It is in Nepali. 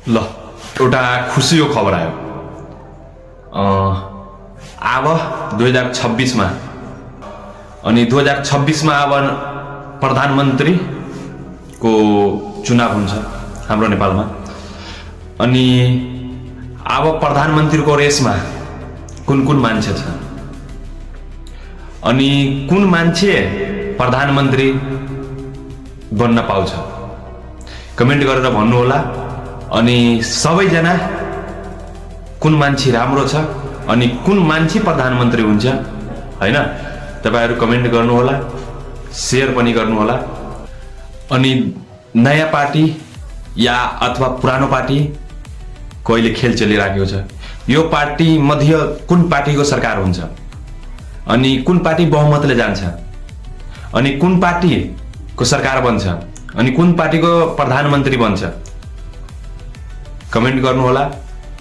ल एउटा खुसीको खबर आयो। अब 2026 मा अनि 2026 मा अब प्रधानमन्त्री को चुनाव हुन्छ हाम्रो नेपालमा। अनि अब प्रधानमन्त्रीको रेसमा कुन कुन मान्छे छ अनि कुन मान्छे प्रधानमन्त्री बन्न पाउँछ कमेन्ट गरेर भन्नु होला। अनि सबैजना कुन मान्छे राम्रो छ अनि कुन मान्छे प्रधानमन्त्री हुन्छ हैन, तपाईहरु कमेन्ट गर्नु होला, शेयर पनि गर्नु होला। अनि नयाँ पार्टी या अथवा पुरानो पार्टी कहिले खेल चलिराखेको छ, यो पार्टी मध्य कुन पार्टीको सरकार हुन्छ अनि कुन पार्टी बहुमतले जान्छ अनि कुन पार्टीको सरकार बन्छ अनि कुन पार्टीको प्रधानमन्त्री बन्छ कमेन्ट गर्नु होला।